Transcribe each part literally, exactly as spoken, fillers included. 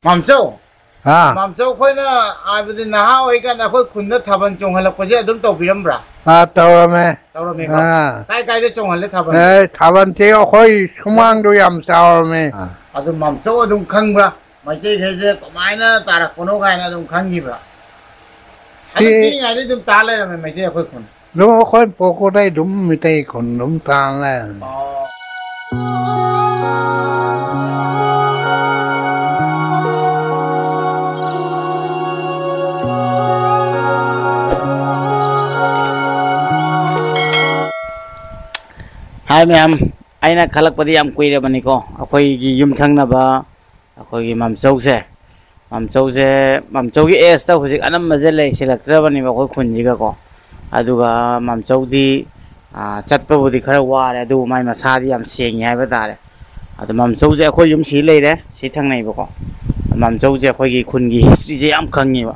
ꯃꯥꯝꯆꯧ, ꯑꯥ꯫ ꯃꯥꯝꯆꯧ ꯑꯩꯈꯣꯏꯅ ꯍꯥꯏꯕꯗꯤ ꯅꯍꯥ ꯑꯣꯏꯔꯤꯀꯥꯟꯗ ꯑꯩꯈꯣꯏ ꯈꯨꯟꯗ ꯊꯥꯕꯜ ꯆꯣꯡꯍꯜꯂꯛꯄꯁꯦ ꯑꯗꯨꯝ ꯇꯧꯕꯤꯔꯝꯕ꯭ꯔꯥ? ꯑꯥ, ꯇꯧꯔꯝꯃꯦ꯫ ꯇꯧꯔꯝꯃꯦꯀꯣ? ꯑꯥ꯫ ꯀꯥꯏ ꯀꯥꯏꯗ ꯆꯣꯡꯍꯜꯂꯦ ꯊꯥꯕꯜ? ꯑꯦ, ꯊꯥꯕꯜꯁꯦ ꯑꯩꯈꯣꯏ ꯁꯨꯃꯥꯡꯗꯣ ꯌꯥꯝ ꯆꯥꯎꯔꯝꯃꯦ꯫ ꯑꯥ꯫ ꯑꯗꯨ ꯃꯥꯝꯆꯧ ꯑꯗꯨꯝ ꯈꯪꯕ꯭ꯔꯥ? ꯃꯩꯇꯩꯈꯩꯁꯦ ꯀꯃꯥꯏꯅ ꯇꯥꯔꯛꯄꯅꯣ ꯀꯥꯏꯅ ꯑꯗꯨꯝ ꯈꯪꯈꯤꯕ꯭ꯔꯥ? ꯁꯤ ꯑꯗꯨꯝ ꯄꯤꯛꯏꯉꯩꯗꯩ ꯑꯗꯨꯝ ꯇꯥ ꯂꯩꯔꯝꯃꯦ ꯃꯩꯇꯩ ꯑꯩꯈꯣꯏ ꯈꯨꯟ꯫ ꯑꯗꯨꯝ ꯑꯩꯈꯣꯏ ꯄꯣꯛꯄꯗꯩ ꯑꯗꯨꯝ ꯃꯩꯇꯩ ꯈꯨꯟ ꯑꯗꯨꯝ ꯇꯥ ꯂꯩꯔꯝꯃꯦ꯫ ꯑꯣ꯫ ꯍꯥꯏ ꯃꯌꯥꯝ, ꯑꯩꯅ ꯈꯜꯂꯛꯄꯗꯤ ꯌꯥꯝ ꯀꯨꯏꯔꯕꯅꯤꯀꯣ, ꯑꯩꯈꯣꯏꯒꯤ ꯌꯨꯝꯊꯪꯅꯕ ꯑꯩꯈꯣꯏꯒꯤ ꯃꯥꯝꯆꯧꯁꯦ, ꯃꯥꯝꯆꯧꯁꯦ, ꯃꯥꯝꯆꯧꯒꯤ ꯑꯦꯖꯇ ꯍꯧꯖꯤꯛ ꯑꯅꯝꯕꯁꯦ ꯂꯩꯁꯤꯜꯂꯛꯇ꯭ꯔꯕꯅꯦꯕ ꯑꯩꯈꯣꯏ ꯈꯨꯟꯁꯤꯒꯀꯣ꯫ ꯑꯗꯨꯒ ꯃꯥꯝꯆꯧꯗꯤ, ꯑꯥ, ꯆꯠꯄꯕꯨꯗꯤ ꯈꯔ ꯋꯥꯔꯦ, ꯑꯗꯨꯕꯨ ꯃꯥꯏ ꯃꯁꯥꯗꯤ ꯌꯥꯝ ꯁꯦꯡꯉꯤ ꯍꯥꯏꯕ ꯇꯥꯔꯦ꯫ ꯑꯗꯣ ꯃꯥꯝꯆꯧꯁꯦ ꯑꯩꯈꯣꯏ ꯌꯨꯝ ꯁꯤ ꯂꯩꯔꯦ, ꯁꯤ ꯊꯪꯅꯩꯕꯀꯣ꯫ ꯃꯥꯝꯆꯧꯁꯦ ꯑꯩꯈꯣꯏꯒꯤ ꯈꯨꯟꯒꯤ ꯍꯤꯁꯇ꯭ꯔꯤꯁꯦ ꯌꯥꯝ ꯈꯪꯉꯦꯕ꯫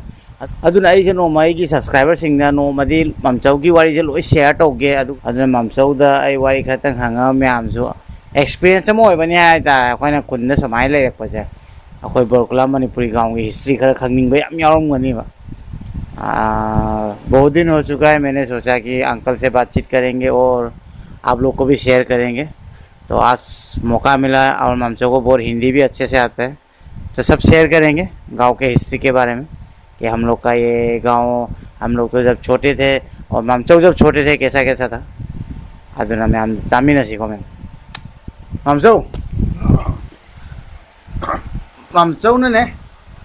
ꯑꯗꯨꯅ ꯑꯩꯁꯦ ꯅꯣꯡꯃ ꯑꯩꯒꯤ ꯁꯕꯁꯀ꯭ꯔꯥꯏꯕꯔꯁꯤꯡꯗ ꯅꯣꯡꯃꯗꯤ ꯃꯥꯝꯆꯧꯒꯤ ꯋꯥꯔꯤꯁꯦ ꯂꯣꯏ ꯁꯤꯌꯔ ꯇꯧꯒꯦ꯫ ꯑꯗꯨ, ꯑꯗꯨꯅ ꯃꯥꯝꯆꯧꯗ ꯑꯩ ꯋꯥꯔꯤ ꯈꯔꯇꯪ ꯍꯪꯉꯒ ꯃꯌꯥꯝꯁꯨ ꯑꯦꯛꯁꯄꯤꯔꯤꯌꯦꯟꯁ ꯑꯃ ꯑꯣꯏꯕꯅꯤ ꯍꯥꯏ ꯇꯥꯔꯦ꯫ ꯑꯩꯈꯣꯏꯅ ꯈꯨꯟꯗ ꯁꯨꯃꯥꯏꯅ ꯂꯩꯔꯛꯄꯁꯦ, ꯑꯩꯈꯣꯏ ꯕꯣꯔꯀꯨꯂꯥ ꯃꯅꯤꯄꯨꯔꯤ ꯒ꯭ꯔꯥꯎꯟꯒꯤ ꯍꯤꯁꯇ꯭ꯔꯤ ꯈꯔ ꯈꯪꯅꯤꯡꯕ ꯌꯥꯝ ꯌꯥꯎꯔꯝꯒꯅꯦꯕ꯫ आ, बहुत दिन हो चुका है, मैंने सोचा कि अंकल से बातचीत करेंगे और आप लोग को भी शेयर करेंगे। तो आज मौका मिला और मामचो को बहुत हिंदी भी अच्छे से आता है, तो सब शेयर करेंगे गांव के हिस्ट्री के बारे में, कि हम लोग का ये गांव, हम लोग तो जब छोटे थे और मामचो जब छोटे थे कैसा कैसा था। ꯑꯗꯨꯅ ꯃꯌꯥꯝ ꯇꯥꯃꯤꯟꯅꯁꯤꯀꯣ ꯃꯌꯥꯝ꯫ ꯃꯥꯝꯆꯧ, ꯃꯥꯝꯆꯧꯅꯅꯦ,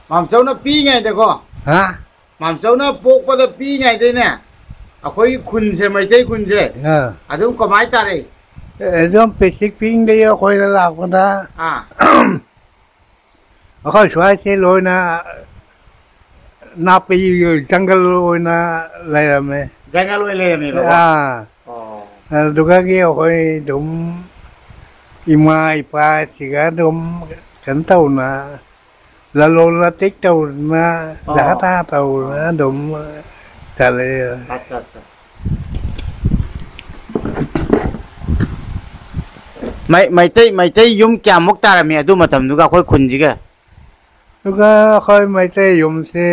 ꯃꯥꯝꯆꯧꯅ ꯄꯤꯛꯏꯉꯩꯗꯀꯣ, ꯍꯥ? ꯃꯥꯝꯆꯧꯅ ꯄꯣꯛꯄꯗ ꯄꯤꯛꯏꯉꯩꯗꯩꯅꯦ, ꯑꯩꯈꯣꯏꯒꯤ ꯈꯨꯟꯁꯦ, ꯃꯩꯇꯩ ꯈꯨꯟꯁꯦ, ꯑꯥ꯫ ꯑꯗꯨꯝ ꯀꯃꯥꯏ ꯇꯥꯔꯛꯏ? ꯑꯗꯨꯝ ꯄꯤꯁꯤꯛ ꯄꯤꯛꯏꯉꯩꯗꯒꯤ ꯑꯩꯈꯣꯏꯅ ꯂꯥꯛꯄꯗ, ꯑꯥ꯫ ꯑꯩꯈꯣꯏ ꯁ꯭ꯋꯥꯏꯁꯦ ꯂꯣꯏꯅ ꯅꯥꯄꯤ ꯖꯪꯒꯜ ꯑꯣꯏꯅ ꯂꯩꯔꯝꯃꯦ꯫ ꯖꯪꯒꯜ ꯑꯣꯏꯅ ꯂꯩꯔꯝꯃꯦꯕꯀꯣ? ꯑꯥ꯫ ꯑꯣ꯫ ꯑꯗꯨꯗꯒꯤ ꯑꯩꯈꯣꯏ ꯑꯗꯨꯝ ꯏꯃꯥ ꯏꯄꯥꯁꯤꯒ ꯑꯗꯨꯝ ꯀꯩꯅꯣ ꯇꯧꯅ ꯂꯂꯣꯟ ꯏꯇꯤꯛ ꯇꯧꯗꯅ, ꯑꯣ꯫ ꯖꯍꯥ ꯇꯍꯥ ꯇꯧꯗꯅ ꯑꯣ꯫ ꯑꯗꯨꯝ ꯆꯠꯂꯦ꯫ ꯑꯠꯆꯥ, ꯑꯠꯆꯥ꯫ ꯃꯩ-, ꯃꯩꯇꯩ, ꯃꯩꯇꯩ ꯌꯨꯝ ꯀꯌꯥꯃꯨꯛ ꯇꯥꯔꯝꯃꯤ ꯑꯗꯨ ꯃꯇꯝꯗꯨꯒ ꯑꯩꯈꯣꯏ ꯈꯨꯟꯁꯤꯒ? ꯑꯗꯨꯒ ꯑꯩꯈꯣꯏ ꯃꯩꯇꯩ ꯌꯨꯝꯁꯤ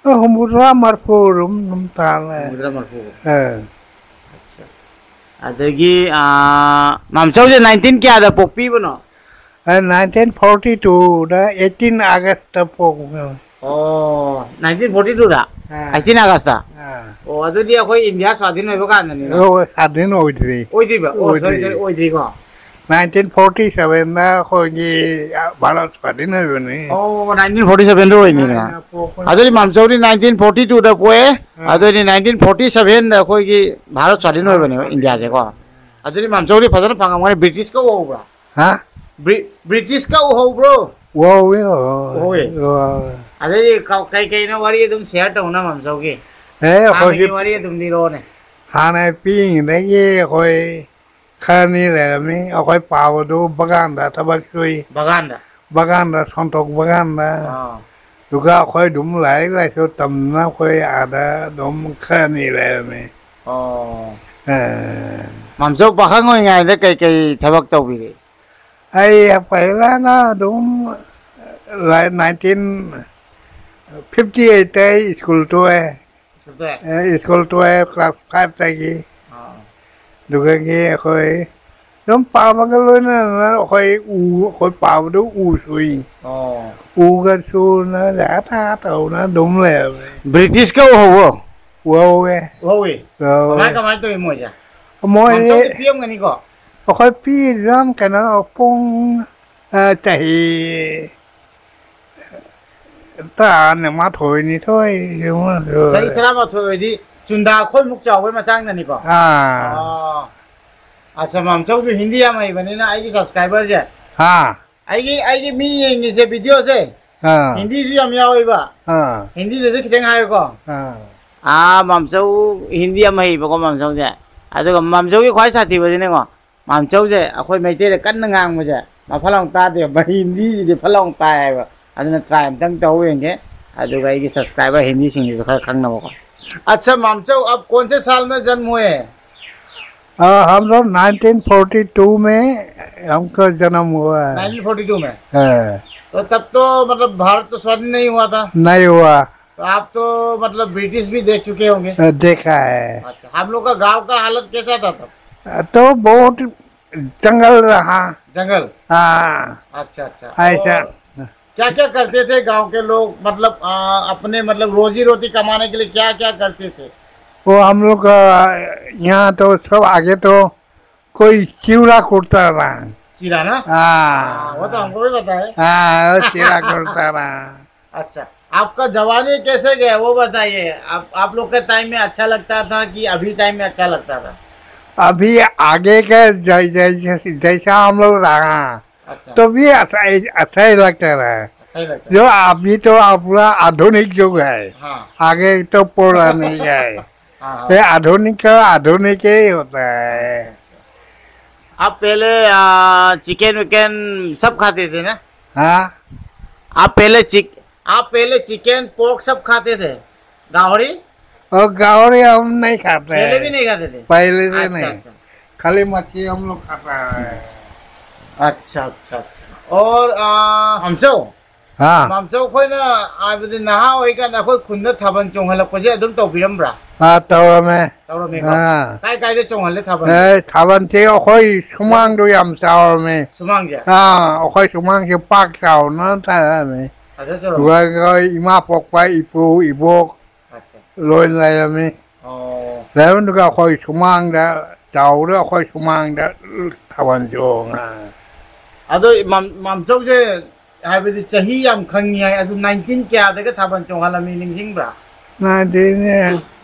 ꯍꯨꯝꯐꯨꯇꯔꯥ ꯃꯔꯤꯐꯨ ꯑꯗꯨꯝ ꯑꯗꯨꯝ ꯇꯥꯜꯂꯦ꯫ ꯍꯨꯝꯐꯨꯇꯔꯥ ꯃꯔꯤꯐꯨ꯫ ꯑꯦ꯫ ꯑꯠꯆꯥ꯫ ꯑꯗꯒꯤ, ꯑꯥ, ꯃꯥꯝꯆꯧꯁꯦ ꯅꯥꯏꯟꯇꯤꯟ ꯀꯌꯥꯗ ꯄꯣꯛꯄꯤꯕꯅꯣ? ꯑꯩ ꯅꯥꯏꯟꯇꯤꯟ ꯐꯣꯔꯇꯤ ꯇꯨꯗ, ꯑꯩꯠꯇꯤꯟ ꯑꯥꯒꯁꯇ ꯄꯣꯛꯄꯅꯦ꯫ ꯑꯣ, ꯅꯥꯏꯟꯇꯤꯟ ꯐꯣꯔꯇꯤ ꯇꯨꯗ? ꯑꯥ꯫ ꯑꯩꯠꯇꯤꯟ ꯑꯥꯒꯁꯇ? ꯑꯥ꯫ ꯑꯣ, ꯑꯗꯨꯗꯤ ꯑꯩꯈꯣꯏ ꯏꯟꯗꯤꯌꯥ ꯁ꯭ꯋꯥꯙꯤꯟ ꯑꯣꯏꯕ ꯀꯥꯟꯗꯅꯤꯅꯦ? ꯑꯣ, ꯁ꯭ꯋꯥꯙꯤꯟ ꯑꯣꯏꯗ꯭ꯔꯤ꯫ ꯑꯣꯏꯗ꯭ꯔꯤꯕ? ꯑꯣ, ꯁꯣꯔꯤ, ꯑꯣꯏꯗ꯭ꯔꯤ꯫ ꯁꯣꯔꯤ, ꯑꯣꯏꯗ꯭ꯔꯤꯀꯣ? ꯅꯥꯏꯟꯇꯤꯟ ꯐꯣꯔꯇꯤ ꯁꯚꯦꯟꯗ ꯑꯩꯈꯣꯏꯒꯤ ꯚꯥꯔꯠ ꯁ꯭ꯋꯥꯙꯤꯟ ꯑꯣꯏꯕꯅꯤ꯫ ꯑꯣ, ꯅꯥꯏꯟꯇꯤꯟ ꯐꯣꯔꯇꯤ ꯁꯚꯦꯟꯗ ꯑꯣꯏꯅꯤꯅꯦ꯫ ꯑꯩꯅ ꯄꯣꯛꯄ ꯑꯗꯨꯗꯤ ꯃꯥꯝꯆꯧꯗꯤ ꯅꯥꯏꯟꯇꯤꯟ ꯐꯣꯔꯇꯤ ꯇꯨꯗ ꯄꯣꯛꯑꯦ꯫ ꯑꯥ꯫ ꯑꯗꯨꯗꯤ ꯅꯥꯏꯟꯇꯤꯟ ꯐꯣꯔꯇꯤ ꯁꯚꯦꯟꯗ ꯑꯩꯈꯣꯏꯒꯤ ꯚꯥꯔꯠ ꯁ꯭ꯋꯥꯙꯤꯟ ꯑꯣꯏꯕꯅꯦꯕ, ꯏꯟꯗꯤꯌꯥꯁꯦꯀꯣ꯫ ꯑꯗꯨꯗꯤ ꯃꯥꯝꯆꯧꯗꯤ ꯐꯖꯅ ꯐꯪꯉꯝꯒꯅꯤ, ꯕ꯭ꯔꯤꯇꯤꯁꯀ ꯎꯍꯧꯕ꯭ꯔꯥ? ꯍꯥ? ꯕ꯭ꯔꯤ-, ꯕ꯭ꯔꯤꯇꯤꯁꯀ ꯎꯍꯧꯕ꯭ꯔꯣ? ꯎꯍꯧꯋꯤ, ꯎꯍꯧꯋꯤ꯫ ꯎꯍꯧꯋꯤ꯫ ꯎꯍꯧꯋꯤ꯫ ꯑꯗꯩꯗꯤ ꯀ-, ꯀꯩ ꯀꯩꯅꯣ ꯋꯥꯔꯤ ꯑꯗꯨꯝ ꯁꯤꯌꯔ ꯇꯧꯅ ꯃꯥꯝꯆꯧꯒꯤ꯫ ꯑꯦ, ꯍꯥꯟꯅꯒꯤ ꯑꯩꯈꯣꯏꯒꯤ ꯋꯥꯔꯤ ꯑꯗꯨꯝ ꯂꯤꯔꯛꯑꯣꯅꯦ꯫ ꯍꯥꯟꯅ ꯄꯤꯛꯏꯉꯩꯗꯒꯤ ꯑꯩꯈꯣꯏ ꯈꯔꯅꯤ ꯂꯩꯔꯝꯃꯤ꯫ ꯑꯩꯈꯣꯏ ꯄꯥꯕꯗꯨ ꯕꯒꯥꯟꯗ ꯊꯕꯛ ꯁꯨꯏ꯫ ꯕꯒꯥꯟꯗ? ꯕꯒꯥꯟꯗ, ꯁꯣꯟꯇꯣꯛ ꯕꯒꯥꯟꯗ꯫ ꯑꯥ꯫ ꯑꯗꯨꯒ ꯑꯩꯈꯣꯏ ꯑꯗꯨꯝ ꯂꯥꯏꯔꯤꯛ ꯂꯥꯏꯁꯨ ꯇꯝꯗꯅ ꯑꯩꯈꯣꯏ ꯑꯥꯗ ꯑꯗꯨꯝ ꯈꯔꯅꯤ ꯂꯩꯔꯝꯃꯤ꯫ ꯑꯣ꯫ ꯑꯦ꯫ ꯃꯥꯝꯆꯧ ꯄꯥꯈꯪ ꯑꯣꯏꯔꯤꯉꯩꯗ ꯀꯩꯀꯩ ꯊꯕꯛ ꯇꯧꯕꯤꯔꯦ? ꯑꯩ ꯄꯍꯤꯂꯥꯅ ꯑꯗꯨꯝ ꯂꯥꯏ-, ꯅꯥꯏꯟꯇꯤꯟ ꯐꯤꯐꯇꯤ ꯑꯩꯠꯇ ꯑꯩ ꯁ꯭ꯀꯨꯜ ꯇꯣꯛꯑꯦ꯫ ꯁꯨꯇꯦ? ꯑꯦ, ꯁ꯭ꯀꯨꯜ ꯇꯣꯛꯑꯦ, ꯀ꯭ꯂꯥꯁ ꯐꯥꯏꯚꯇꯒꯤ꯫ ꯑꯥ꯫ ꯑꯗꯨꯗꯒꯤ ꯑꯩꯈꯣꯏ ꯑꯗꯨꯝ ꯄꯥꯕꯒ ꯂꯣꯏꯅꯅ ꯑꯩꯈꯣꯏ ꯎ, ꯑꯩꯈꯣꯏ ꯄꯥꯕꯗꯨ ꯎ ꯁꯨꯏ꯫ ꯑꯣ꯫ ꯎꯒ ꯁꯨꯅ ꯂꯦꯛꯑ ꯊꯥ ꯇꯧꯅ ꯑꯗꯨꯝ ꯂꯩꯔꯝꯃꯦ꯫ ꯕ꯭ꯔꯤꯇꯤꯁꯀ ꯎꯍꯧꯕ꯭ꯔꯣ? ꯎꯍꯧꯋꯦ꯫ ꯎꯍꯧꯋꯤ? ꯎꯍꯧꯋꯦ꯫ ꯀꯃꯥꯏ, ꯀꯃꯥꯏ ꯇꯧꯋꯤ ꯃꯣꯏꯁꯦ? ꯃꯣꯏ ꯃꯥꯝꯆꯧꯗꯤ ꯄꯤꯛꯑꯝꯒꯅꯤꯀꯣ? ꯑꯩꯈꯣꯏ ꯄꯤꯛꯏꯗꯨꯅ ꯀꯩꯅꯣ ꯄꯨꯡ, ꯑ, ꯆꯍꯤ ꯇꯔꯥꯃꯥꯊꯣꯏ, ꯅꯤꯊꯣꯏ ꯁꯨꯝꯕ꯫ ꯆꯍꯤ ꯇꯔꯥꯃꯥꯊꯣꯏ ꯑꯣꯏꯗꯤ ꯆꯨꯟꯗꯥ ꯑꯩꯈꯣꯏꯃꯨꯛ ꯆꯥꯎꯕꯩ ꯃꯇꯥꯡꯗꯅꯤꯀꯣ? ꯑꯥ꯫ ꯑꯣ꯫ ꯑꯠꯆꯥ, ꯃꯥꯝꯆꯧꯁꯨ ꯍꯤꯟꯗꯤ ꯌꯥꯝ ꯍꯩꯕꯅꯤꯅ ꯑꯩꯒꯤ subscriberꯁꯦ꯫ ꯑꯥ꯫ ꯑꯩꯒꯤ, ꯑꯩꯒꯤ ꯃꯤ ꯌꯦꯡꯉꯤꯁꯦ videoꯁꯦ ꯑꯥ꯫ ꯍꯤꯟꯗꯤꯁꯨ ꯌꯥꯝ ꯌꯥꯎꯋꯦꯕ꯫ ꯑꯥ꯫ ꯍꯤꯟꯗꯤꯗꯁꯨ ꯈꯤꯇꯪ ꯍꯥꯏꯌꯨꯀꯣ꯫ ꯑꯥ꯫ ꯑꯥ, ꯃꯥꯝꯆꯧ ꯍꯤꯟꯗꯤ ꯌꯥꯝ ꯍꯩꯕꯀꯣ ꯃꯥꯝꯆꯧꯁꯦ꯫ ꯑꯗꯨꯒ ꯃꯥꯝꯆꯧꯒꯤ ꯈ꯭ꯋꯥꯏ ꯁꯥꯊꯤꯕꯁꯤꯅꯦꯀꯣ, ꯃꯥꯝꯆꯧꯁꯦ ꯑꯩꯈꯣꯏ ꯃꯩꯇꯩꯗ ꯀꯟꯅ ꯉꯥꯡꯕꯁꯦ ꯃꯥ ꯐꯠ ꯂꯥꯎ ꯇꯥꯗꯦꯕ, ꯍꯤꯟꯗꯤꯁꯤꯗꯤ ꯐꯠ ꯂꯥꯎ ꯇꯥꯏꯌꯦꯕ꯫ ꯑꯗꯨꯅ try ꯑꯝꯇꯪ ꯇꯧ ꯌꯦꯡꯒꯦ꯫ ꯑꯗꯨꯒ ꯑꯩꯒꯤ subscriber ꯍꯤꯟꯗꯤꯁꯤꯡꯁꯤꯁꯨ ꯈꯔ ꯈꯪꯅꯕꯀꯣ꯫ अच्छा मामचौ, आप कौन से साल में जन्म हुए हैं? आ, हम लोग नाइनटीन फ़ोर्टी टू में हमको जन्म हुआ है। नाइनटीन फ़ोर्टी टू में? हाँ। तो तब तो मतलब भारत तो स्वाधीन नहीं हुआ था। नहीं हुआ। तो आप तो मतलब ब्रिटिश भी देख चुके होंगे। अ, देखा है। अच्छा, हम लोग का गांव का हालत कैसा था तब? अ, तो बहुत जंगल रहा। जंगल? हाँ। अच्छा, अच्छा। ऐसा। और क्या क्या करते थे गांव के लोग, मतलब आ, अपने मतलब रोजी रोटी कमाने के लिए क्या क्या करते थे? वो हम लोग का यहाँ तो सब आगे तो कोई चिवड़ा कुटता रहा। चिरा ना? हाँ। हाँ, वो तो हमको भी पता है। हाँ, वो चिवड़ा कुटता रहा। अच्छा, आपका जवानी कैसे गया वो बताइए। आप आप लोग के टाइम में अच्छा लगता था कि अभी टाइम में अच्छा लगता था? अभी आगे का जै-, जै-, जै-, जैसा हम लोग रहा, अच्छा। तो भी अच्छा ही, अच्छा ही लगता रहा। अच्छा ही लगता जो है। अभी तो अब पूरा आधुनिक युग है। हाँ। आगे तो पौराणिक है। हाँ, हाँ। ये आधुनिक का आधुनिक ही होता है। अच्छा, अच्छा। आप पहले आ, चिकन विकन सब खाते थे ना? हाँ। आप पहले चिक आप पहले चिकन पोर्क सब खाते थे? गाहरी? और गाहरी हम नहीं खाते पहले हैं। भी नहीं खाते थे? पहले से अच्छा, नहीं। अच्छा। खाली मछली हम लोग खाता है। अच्छा, अच्छा, अच्छा। और आ, हमचो? हाँ। ꯃꯥꯝꯆꯧ ꯑꯩꯈꯣꯏꯅ ꯍꯥꯏꯕꯗꯤ ꯅꯍꯥ ꯑꯣꯏꯔꯤꯀꯥꯟꯗ ꯑꯩꯈꯣꯏ ꯈꯨꯟꯗ ꯊꯥꯕꯜ ꯆꯣꯡꯍꯜꯂꯛꯄꯁꯦ ꯑꯗꯨꯝ ꯇꯧꯕꯤꯔꯝꯕ꯭ꯔꯥ? ꯑꯥ, ꯇꯧꯔꯝꯃꯦ꯫ ꯇꯧꯔꯝꯃꯦꯀꯣ? ꯑꯥ꯫ ꯀꯥꯏ ꯀꯥꯏꯗ ꯆꯣꯡꯍꯜꯂꯦ ꯊꯥꯕꯜꯁꯦ? ꯑꯦ, ꯊꯥꯕꯜꯁꯦ ꯑꯩꯈꯣꯏ ꯁꯨꯃꯥꯡꯗꯣ ꯌꯥꯝ ꯆꯥꯎꯔꯝꯃꯦ꯫ ꯁꯨꯃꯥꯡꯁꯦ? ꯑꯥ, ꯑꯩꯈꯣꯏ ꯁꯨꯃꯥꯡꯁꯦ ꯄꯥꯛ ꯆꯥꯎꯅ ꯊꯥꯔꯝꯃꯦ꯫ ꯐꯖ ꯆꯥꯎꯔꯝꯃꯦ? ꯑꯗꯨꯒ ꯑꯩꯈꯣꯏ ꯏꯃꯥ ꯄꯣꯛꯄ ꯏꯄꯨ ꯏꯕꯣꯛ ꯑꯠꯆꯥ꯫ ꯂꯣꯏ ꯂꯩꯔꯝꯃꯤ꯫ ꯑꯣ꯫ ꯂꯩꯔꯝꯗꯨꯒ ꯑꯩꯈꯣꯏ ꯁꯨꯃꯥꯡꯗ ꯆꯥꯎꯔ ꯑꯩꯈꯣꯏ ꯁꯨꯃꯥꯡꯗ ꯊꯥꯕꯜ ꯆꯣꯡꯉ꯫ ꯑꯗꯣ ꯃꯥꯝ-, ꯃꯥꯝꯆꯧꯁꯦ ꯍꯥꯏꯕꯗꯤ ꯆꯍꯤ ꯌꯥꯝ ꯈꯪꯉꯤ ꯍꯥꯏ, ꯑꯗꯨ ꯅꯥꯏꯟꯇꯤꯟ ꯀꯌꯥꯗꯒ ꯊꯥꯕꯜ ꯆꯣꯡꯍꯜꯂꯝꯃꯤ ꯅꯤꯡꯁꯤꯡꯕ꯭ꯔꯥ? Nineteen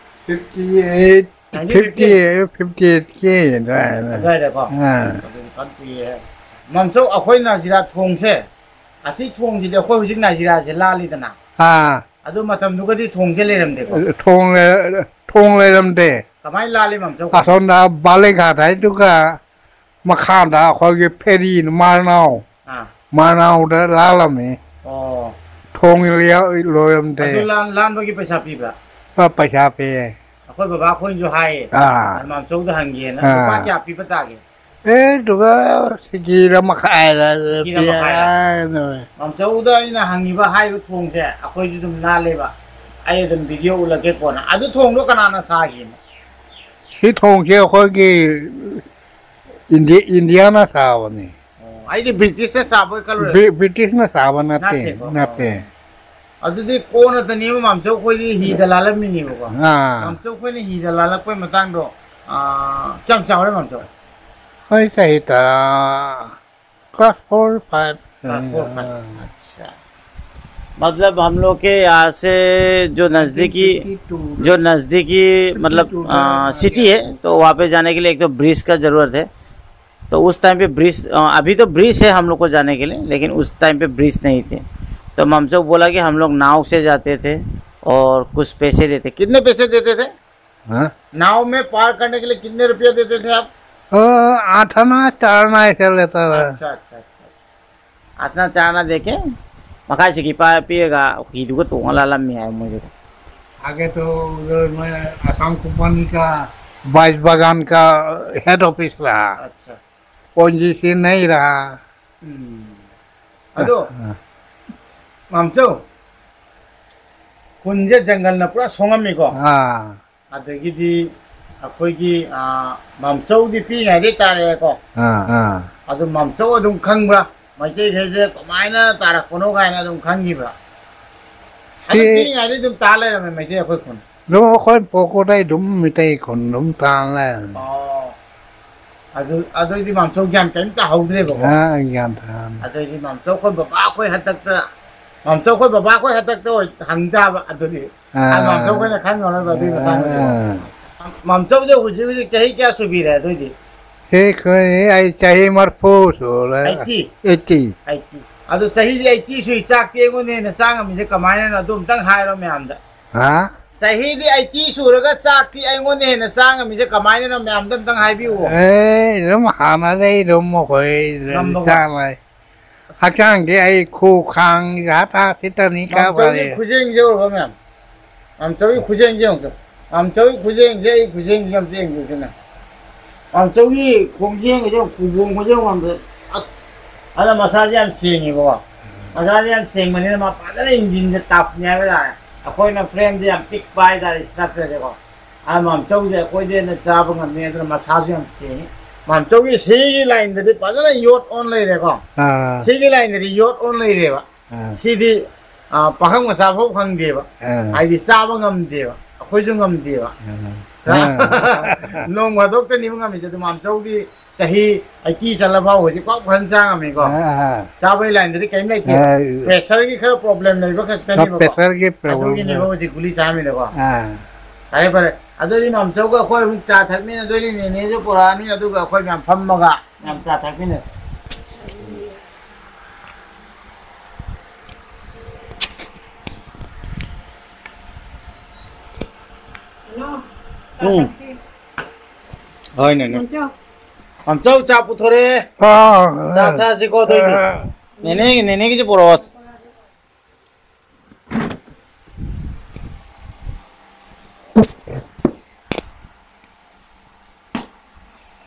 fifty eight, nineteen fifty eight? Fifty ꯑꯩꯠꯀꯤ ꯑꯗꯨꯋꯥꯏꯗ꯫ ꯑꯗꯨꯋꯥꯏꯗꯀꯣ? ꯑꯥ꯫ ꯑꯗꯨꯗꯤ ꯐꯟ ꯀꯨꯏꯔꯦ꯫ ꯃꯥꯝꯆꯧ, ꯑꯩꯈꯣꯏ ꯅꯥꯖꯤꯔꯥ ꯊꯣꯡꯁꯦ, ꯑꯁꯤ ꯊꯣꯡꯁꯤꯗꯤ ꯑꯩꯈꯣꯏ ꯍꯧꯖꯤꯛ ꯅꯥꯖꯤꯔꯥꯁꯦ ꯂꯥꯜꯂꯤꯗꯅ? ꯑꯥ꯫ ꯑꯗꯨ ꯃꯇꯝꯗꯨꯒꯗꯤ ꯊꯣꯡꯁꯦ ꯂꯩꯔꯝꯗꯦꯀꯣ? ꯊꯣꯡ ꯂꯩ-, ꯊꯣꯡ ꯂꯩꯔꯝꯗꯦ꯫ ꯀꯃꯥꯏꯅ ꯂꯥꯜꯂꯤ, ꯃꯥꯝꯆꯧ? ꯑꯁꯣꯝꯗ ꯕꯥꯂꯦꯈꯥꯠ ꯍꯥꯏꯗꯨꯒ ꯃꯈꯥꯗ ꯑꯩꯈꯣꯏꯒꯤ ꯐꯦꯔꯤ ꯃꯥꯔꯅꯥꯎ, ꯑꯥ꯫ ꯃꯥꯔꯅꯥꯎꯗ ꯂꯥꯜꯂꯝꯃꯤ꯫ ꯑꯣ꯫ ꯊꯣꯡ ꯂꯣꯏꯔꯝꯗꯦ꯫ ꯑꯗꯨ ꯂꯥꯟ-, ꯂꯥꯟꯕꯒꯤ ꯄꯩꯁꯥ ꯄꯤꯕ꯭ꯔꯥ? ꯑ, ꯄꯩꯁꯥ ꯄꯤꯌꯦ꯫ ꯑꯩꯈꯣꯏ ꯕꯕꯥ ꯑꯩꯈꯣꯏꯅꯁꯨ ꯍꯥꯏꯌꯦ꯫ ꯑꯥ꯫ ꯃꯥꯝꯆꯧꯗ ꯍꯪꯒꯦꯅ꯫ ꯑꯥ꯫ ꯂꯨꯄꯥ ꯀꯌꯥ ꯄꯤꯕ ꯇꯥꯒꯦ? ꯑꯦ, ꯑꯗꯨꯒ ꯁꯤꯀꯤꯔ ꯃꯈꯥꯏꯔ ꯁꯤꯀꯤꯔ ꯃꯈꯥꯏꯔ꯫ ꯄꯤꯔꯛꯑꯦ꯫ ꯃꯥꯝꯆꯧꯗ ꯑꯩꯅ ꯍꯪꯉꯤꯕ ꯍꯥꯏꯔꯤꯕ ꯊꯣꯡꯁꯦ ꯑꯩꯈꯣꯏꯁꯨ ꯑꯗꯨꯝ ꯅꯥꯜꯂꯦꯕ꯫ ꯑꯩ ꯑꯗꯨꯝ ꯚꯤꯗꯤꯑꯣ ꯎꯠꯂꯛꯀꯦ ꯀꯣꯟꯅ꯫ ꯑꯗꯨ ꯊꯣꯡꯗꯣ ꯀꯅꯥꯅ ꯁꯥꯈꯤꯅꯣ? ꯁꯤ ꯊꯣꯡꯁꯦ ꯑꯩꯈꯣꯏꯒꯤ ꯏꯟꯗꯤ-, ꯏꯟꯗꯤꯌꯥꯅ ꯁꯥꯕꯅꯤ꯫ ꯑꯣ, ꯑꯩꯗꯤ ꯕ꯭ꯔꯤꯇꯤꯁꯅ ꯁꯥꯕꯣꯏ ꯈꯜꯂꯨꯔꯦ꯫ ꯕ꯭ꯔꯤ-, ꯕ꯭ꯔꯤꯇꯤꯁꯅ ꯁꯥꯕ ꯅꯠꯇꯦ, ꯅꯠꯇꯦꯀꯣ? ꯅꯠꯇꯦ꯫ ꯑꯣ꯫ ꯑꯗꯨꯗꯤ ꯀꯣꯟꯅꯗꯅꯦꯕ ꯃꯥꯝꯆꯧ ꯑꯩꯈꯣꯏꯗꯤ ꯍꯤꯗ ꯂꯥꯜꯂꯝꯃꯤꯅꯦꯕꯀꯣ꯫ ꯑꯥ꯫ ꯃꯥꯝꯆꯧ ꯑꯩꯈꯣꯏꯅ ꯍꯤꯗ ꯂꯥꯜꯂꯛꯄꯩ ꯃꯇꯥꯡꯗꯣ, ꯑꯥ, ꯀꯌꯥꯝ ꯆꯥꯎꯔꯦ ꯃꯥꯝꯆꯧ? ꯑꯩ ꯆꯍꯤ ꯇꯔꯥ, class four, five꯫ Class four, five। अच्छा। मतलब हम लोग के यहाँ से जो नज़दीकी, जो नज़दीकी मतलब, अ, city है, तो वहाँ पे जाने के लिए एक तो ब्रिज का ज़रूरत है। तो उस टाइम पे ब्रिज, अ, अभी तो ब्रिज है हम लोग को जाने के लिए, लेकिन उस टाइम पे ब्रिज नहीं थे। तो मामचो बोला कि हम लोग नाव से जाते थे और कुछ पैसे देते। कितने पैसे देते थे? हाँ? नाव में पार करने के लिए कितने रुपया देते थे आप? अ, आठ आना, चार आना ऐसे लेता था। अच्छा, अच्छा, अच्छा, अच्छा। आठ आना, चार आना देके, मकाई से की पा-, पिएगा, हीदुगा तो वाला लम्मी है मुझे। आगे तो उधर में आसाम कंपनी का बाईस बागान का हेड ऑफिस रहा। अच्छा। ओएनजीसी नहीं रहा। हम्म। अदो, हाँ। मामचो, ꯈꯨꯟꯁꯦ ꯖꯪꯒꯜꯅ ꯄꯨꯔꯥ ꯁꯣꯡꯉꯝꯃꯤꯀꯣ꯫ ꯑꯥ꯫ ꯑꯗꯒꯤꯗꯤ ꯑꯩꯈꯣꯏꯒꯤ, ꯑꯥ, ꯃꯥꯝꯆꯧꯗꯤ ꯄꯤꯛꯏꯉꯩꯗꯩ ꯇꯥꯔꯛꯑꯦꯀꯣ꯫ ꯑꯥ, ꯑꯥ꯫ ꯑꯗꯨ ꯃꯥꯝꯆꯧ ꯑꯗꯨꯝ ꯈꯪꯕ꯭ꯔꯥ? ꯃꯩꯇꯩꯈꯩꯁꯦ ꯀꯃꯥꯏꯅ ꯇꯥꯔꯛꯄꯅꯣ ꯀꯥꯏꯅ ꯑꯗꯨꯝ ꯈꯪꯈꯤꯕ꯭ꯔꯥ? ꯑꯗꯨꯝ ꯁꯤ ꯄꯤꯛꯏꯉꯩꯗꯩ ꯑꯗꯨꯝ ꯇꯥ ꯂꯩꯔꯝꯃꯦ ꯃꯩꯇꯩ ꯑꯩꯈꯣꯏ ꯈꯨꯟ꯫ ꯑꯗꯨꯝ ꯑꯩꯈꯣꯏ ꯄꯣꯛꯄꯗꯩ ꯑꯗꯨꯝ ꯃꯩꯇꯩ ꯈꯨꯟ ꯑꯗꯨꯝ ꯇꯥ ꯂꯩꯔꯝꯃꯦ꯫ ꯑꯣ꯫ ꯑꯗꯨ, ꯑꯗꯨꯏꯗꯤ ꯃꯥꯝꯆꯧ ꯒ꯭ꯌꯥꯟ ꯀꯔꯤꯝꯇ ꯍꯧꯗ꯭ꯔꯦꯕꯀꯣ꯫ ꯑꯥ, ꯒ꯭ꯌꯥꯟ ꯇꯥꯔꯝꯃꯦ꯫ ꯑꯗꯩꯗꯤ ꯃꯥꯝꯆꯧ ꯑꯩꯈꯣꯏ ꯕꯕꯥ ꯑꯩꯈꯣꯏ ꯍꯟꯗꯛꯇ, ꯃꯥꯝꯆꯧ ꯑꯩꯈꯣꯏ ꯕꯕꯥ ꯑꯩꯈꯣꯏ ꯍꯟꯗꯛꯇ ꯑꯣꯏ ꯍꯪ ꯇꯥꯕ ꯑꯗꯨꯗꯤ꯫ ꯑꯥ꯫ ꯑ, ꯃꯥꯝꯆꯧ ꯑꯩꯈꯣꯏꯅ ꯈꯪꯉꯔꯣꯏꯕ ꯑꯗꯨꯒꯤ ꯃꯇꯥꯡꯗꯗꯤ꯫ ꯑꯥ꯫ ꯃꯥꯝꯆꯧꯁꯦ ꯍꯧꯖꯤꯛ ꯍꯧꯖꯤꯛ ꯆꯍꯤ ꯀꯌꯥ ꯁꯨꯕꯤꯔꯦ ꯑꯗꯨꯏꯗꯤ? ꯁꯤ ꯑꯩꯈꯣꯏ, ꯑꯩ ꯆꯍꯤ ꯃꯔꯤꯐꯨ ꯁꯨꯔꯦ꯫ Eighty? Eighty꯫ Eighty꯫ ꯑꯗꯣ ꯆꯍꯤꯗꯤ eighty ꯁꯨꯏ, ꯆꯥꯛꯇꯤ ꯑꯩꯉꯣꯟꯗ ꯍꯦꯟꯅ ꯆꯥ ꯉꯝꯃꯤꯁꯦ ꯀꯃꯥꯏꯅꯅꯣ? ꯑꯗꯨ ꯑꯝꯇꯪ ꯍꯥꯏꯔꯣ ꯃꯌꯥꯝꯗ꯫ ꯍꯥ? ꯆꯍꯤꯗꯤ eighty ꯁꯨꯔꯒ ꯆꯥꯛꯇꯤ ꯑꯩꯉꯣꯟꯗ ꯍꯦꯟꯅ ꯆꯥ ꯉꯝꯃꯤꯁꯦ ꯀꯃꯥꯏꯅꯅꯣ? ꯃꯌꯥꯝꯗ ꯑꯝꯇꯪ ꯍꯥꯏꯕꯤꯌꯨ꯫ ꯑꯦ, ꯑꯗꯨꯝ ꯍꯥꯟꯅꯗꯩ ꯑꯗꯨꯝ ꯑꯩꯈꯣꯏ ꯉꯝꯕꯀꯣ? ꯆꯥ ꯂꯩ꯫ ꯍꯛꯆꯥꯡꯗꯤ ꯑꯩ ꯈꯨ ꯈꯥꯡ ꯌꯥ ꯇꯥ ꯁꯤꯠꯇꯅꯤ ꯀꯥ ꯃꯥꯝꯆꯧꯒꯤ ꯐꯔꯦ꯫ ꯈꯨꯖꯦꯡꯁꯦ ꯎꯔꯕ ꯃꯌꯥꯝ? ꯃꯥꯝꯆꯧꯒꯤ ꯈꯨꯖꯦꯡꯁꯦ ꯌꯦꯡꯉꯨ꯫ ꯃꯥꯝꯆꯧꯒꯤ ꯈꯨꯖꯦꯡꯁꯦ ꯑꯩ ꯈꯨꯖꯦꯡꯁꯦ ꯑꯝꯇ ꯌꯦꯡꯕꯤꯌꯨ ꯁꯤꯅ꯫ ꯃꯥꯝꯆꯧꯒꯤ ꯈꯣꯡꯖꯦꯜꯒꯁꯦ, ꯈꯨꯕꯣꯡꯒꯁꯦ ꯌꯦꯡꯉꯣ꯫ ꯑꯁ, ꯑꯗ ꯃꯁꯥꯁꯦ ꯌꯥꯝ ꯁꯦꯡꯉꯦꯕꯀꯣ꯫ ꯃꯁꯥꯁꯦ ꯌꯥꯝ ꯁꯦꯡꯕꯅꯤꯅ ꯃꯥ ꯐꯖꯅ ꯏꯟꯖꯤꯟꯁꯦ ꯇꯐꯅꯦ ꯍꯥꯏꯕ ꯇꯥꯔꯦ꯫ ꯑꯩꯈꯣꯏꯅ ꯐ꯭ꯔꯦꯝꯁꯦ ꯌꯥꯝ ꯄꯤꯛꯄ ꯍꯥꯏꯇꯥꯔꯦ, ꯏꯁꯇ꯭ꯔꯛꯆꯔꯁꯦꯀꯣ꯫ ꯑ, ꯃꯥꯝꯆꯧꯁꯦ ꯑꯩꯈꯣꯏꯗꯤ ꯍꯦꯟꯅ ꯆꯥꯕ ꯉꯝꯃꯦ, ꯑꯗꯨꯅ ꯃꯁꯥꯁꯨ ꯌꯥꯝ ꯁꯦꯡꯉꯤ꯫ ꯃꯥꯝꯆꯧꯒꯤ ꯁꯤꯒꯤ ꯂꯥꯏꯟꯗꯗꯤ ꯐꯖꯅ ꯌꯣꯠ ꯑꯣꯟ ꯂꯩꯔꯦꯀꯣ꯫ ꯑꯥ꯫ ꯁꯤꯒꯤ ꯂꯥꯏꯟꯗꯗꯤ ꯌꯣꯠ ꯑꯣꯟ ꯂꯩꯔꯦꯕ꯫ ꯑꯥ꯫ ꯁꯤꯗꯤ, ꯑ, ꯄꯥꯈꯪ ꯃꯆꯥ ꯐꯥꯎ ꯐꯪꯗꯦꯕ꯫ ꯑꯥ꯫ ꯍꯥꯏꯗꯤ ꯆꯥꯕ ꯉꯝꯗꯦꯕ, ꯑꯩꯈꯣꯏꯁꯨ ꯉꯝꯗꯦꯕ꯫ ꯑꯥ꯫ ꯅꯣꯡ ꯐꯥꯗꯣꯛꯇꯅꯤꯕ ꯉꯝꯃꯤꯁꯦ꯫ ꯑꯗꯨ ꯃꯥꯝꯆꯧꯗꯤ ꯆꯍꯤ ꯑꯩꯠꯇꯤ ꯆꯠꯂꯐꯥꯎ ꯍꯧꯖꯤꯛꯐꯥꯎ ꯐꯖꯅ ꯆꯥ ꯉꯝꯃꯤꯀꯣ꯫ ꯑꯥ, ꯑꯥ꯫ ꯆꯥꯕꯒꯤ ꯂꯥꯏꯟꯗꯗꯤ ꯀꯔꯤꯝ ꯂꯩꯇꯦ꯫ ꯑꯥ, ꯄ꯭ꯔꯦꯁꯔꯒꯤ ꯈꯔ ꯄ꯭ꯔꯣꯕ꯭ꯂꯦꯝ ꯂꯩꯕ ꯈꯛꯇꯅꯦꯕꯀꯣ꯫ ꯄ꯭ꯔꯦꯁꯔꯒꯤ ꯄ꯭ꯔꯣꯕ꯭ꯂꯦꯝ ꯑꯗꯨꯒꯤꯅꯦꯕ ꯂꯩ꯫ ꯍꯧꯖꯤꯛ ꯒꯨꯂꯤ ꯆꯥꯔꯝꯃꯤꯗꯣꯀꯣ꯫ ꯑꯥ꯫ ꯐꯔꯦ, ꯐꯔꯦ꯫ ꯑꯗꯨꯗꯤ ꯃꯥꯝꯆꯧꯒ ꯑꯩꯈꯣꯏ ꯑꯃꯨꯛ ꯆꯥ ꯊꯛꯃꯤꯟꯅꯗꯣꯏꯅꯤ, ꯅꯦꯅꯦꯁꯨ ꯄꯨꯔꯛꯑꯅꯤ, ꯑꯗꯨꯒ ꯑꯩꯈꯣꯏ ꯃꯌꯥꯝ ꯐꯝꯃꯒ ꯌꯥꯝ ꯆꯥ ꯊꯛꯃꯤꯟꯅꯁꯤ꯫ ꯎꯝ꯫ ꯍꯣꯏꯅꯦ, ꯅꯦ꯫ ꯃꯥꯝꯆꯧ꯫ ꯃꯥꯝꯆꯧ, ꯆꯥ ꯄꯨꯊꯣꯔꯛꯑꯦ꯫ ꯑꯥ꯫ ꯆꯥ ꯊꯛꯑꯁꯤꯀꯣ, ꯑꯗꯨꯑꯣꯏꯗꯤ꯫ ꯑꯥ꯫ ꯅꯦꯅꯦꯒꯤ, ꯅꯦꯅꯦꯒꯤꯁꯨ ꯄꯨꯔꯛꯑꯣ꯫